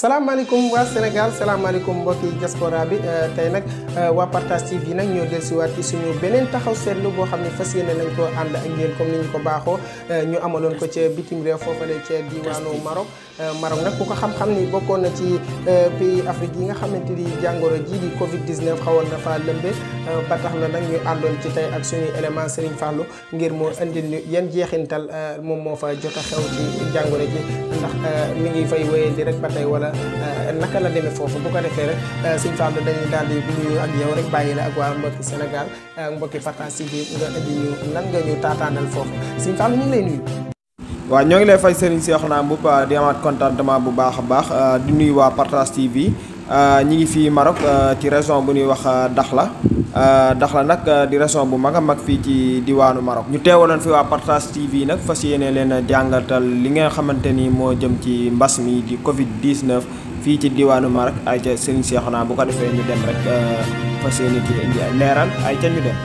salaamaaleykum waa Sénégal salaamaaleykum mbokki diaspora bi tey nag waa Partage TV nag ñoo dellusiwaat ci suñu beneen taxaw seetlu boo xam ne fas yéene nañ ko ànd ak yéen comme ni ñu ko baaxoo ñu amaloon ko ca bitim réew foofale ca diwaanu Maroc. Maroc nag ku ko xam-xam ni bokkoon na ci pays Afrique yi nga xamante ni jàngoro ji di Covid 19 xawoon na faa lëmbe ba tax na nag ñu àndoon ci tey ak suñuy élément Serigne Fallou ngir moo indil ñu yan jeexintal moom moo fa jot a xew ci jàngoro ji ndax mi ngi fay wéyee di rek ba tey wala naka la demee foofu bu ko defee rek Serigne Fallou dañuy daal di nuyu ak yow rek bàyyi la ak waa mbokki Sénégal mbokki Partage TV nga indi ñu lan nga ñu taataanal foofu Serigne Fallou ñu ngi lay nuyu. waaw ñoo ngi lay fay Serigne Cheikhouna Mboup di amaat contentement bu baax a baax di nuyu waa Partage TV ñi ngi fii Maroc ci région bu ñuy wax Dakhla nag di région bu mag a mag fii ci diwaanu Maroc. ñu teewaloon fi waa Partage TV nag fas yéene leen a jàngatal li nga xamante ni moo jëm ci mbas mi di Covid 19 fii ci diwaanu Maroc ay ca Serigne Cheikhouna bu ko defee ñu dem rek fas yéene ci indi ay leeral ay ca ñu dem.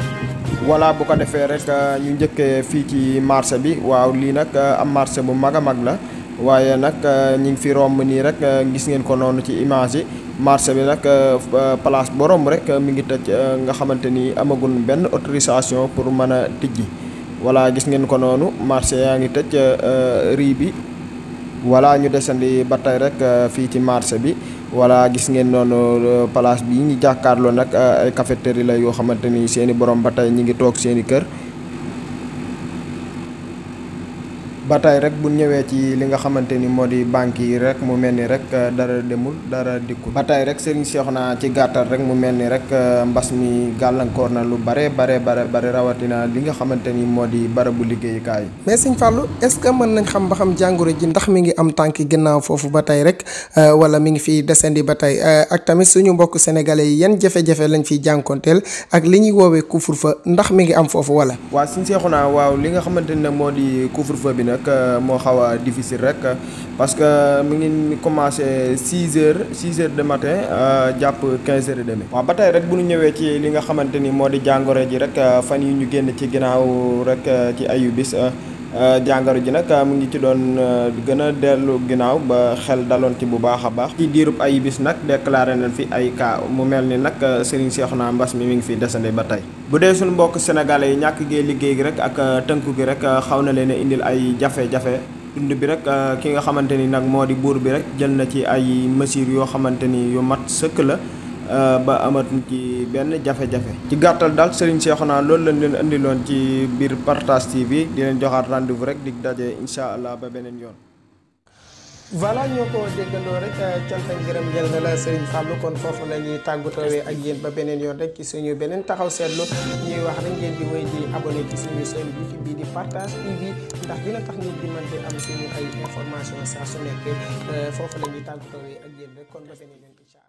voilà bu ko defee rek ñu njëkkee fii ci marché bi waaw lii nag am marché bu mag a mag la waaye nag ñu ngi fi romb nii rek gis ngeen ko noonu ci image yi marché bi nag place bu romb rek mi ngi tëj nga xamante ni amagul benn autorisation pour mën a tijji voilà gis ngeen ko noonu marché yaa ngi tëj riz bi voilà ñu desandi ba tey rek fii ci marché bi voilà gis ngeen noonu place bi ñu jàkkaarloo nag ay cafétéria la yoo xamante ni seeni borom ba tey ñi ngi toog seeni kër ba tey rek bu ñëwee ci li nga xamante ni moo di banque yi rek mu mel ni rek dara demul dara dikkul ba tey rek Serigne Cheikhouna ci gàttal rek mu mel ni rek mbas mi gàllankoor na lu bare rawatina li nga xamante ni moo di barabu liggéeyukaay yi. mais Serigne Fallou est-ce que mën nañ xam ba xam jàngoro ji ndax mi ngi am tànk ginnaaw foofu ba tey rek wala mi ngi fi desandi ba tey ak tamit suñu mbokk sénégalais yi yan jafe-jafe lañ fiy jànkonteel ak li ñuy woowee couvre-feu ndax mi ngi am foofu wala. waaw Serigne Cheikhouna waaw li nga xamante ni nag moo di couvre-feu bi nag moo xaw a difficile rek parce que mi ngi commencé 6 heures de matin jàpp 15 heures et demi. waaw ba tey rek bu ñu ñëwee ci li nga xamante ni moo di jàngoro ji rek fan yi ñu génn ci ginnaaw rek ci ayu bis jàngoro ji nag mu ngi ci doon gën a dellu ginnaaw ba xel daloon ci bu baax a baax. ci diirub ayu bis nag déclaré nañ fi ay cas mu mel ni nag Serigne Cheikhouna mbas mi ngi fi desandi ba tey. bu dee suñu mbokk sénégalais yi ñàkk gee liggéey gi rek ak tënku gi rek xaw na leen a indil ay jafe-jafe dund bi rek ki nga xamante ni nag moo di buur bi rek jël na ci ay mesures yoo xamante ni yu mat sëkk la ba amatuñ ci benn jafe-jafe. ci gàttal daal Serigne Cheikhouna loolu lañ leen indiloon ci biir Partage TV di leen joxaat rendez-vous rek dig daje incha allah ba beneen yoon. voilà ñoo ko déggandoo rek cant ak ngërëm jël na la Serigne Fallou kon foofu la ñuy tàggatoo ak yéen ba beneen yoon rek ci suñu beneen taxaw seetlu ñuy wax rek ngeen di wéy di abonné ci suñu chaîne YouTube bii di Partage TV ndax dina tax ngeen di mën di am suñu ay information saa su nekk foofu la ñuy tàggatoo ak yéen rek kon ba beneen yoon incha allah.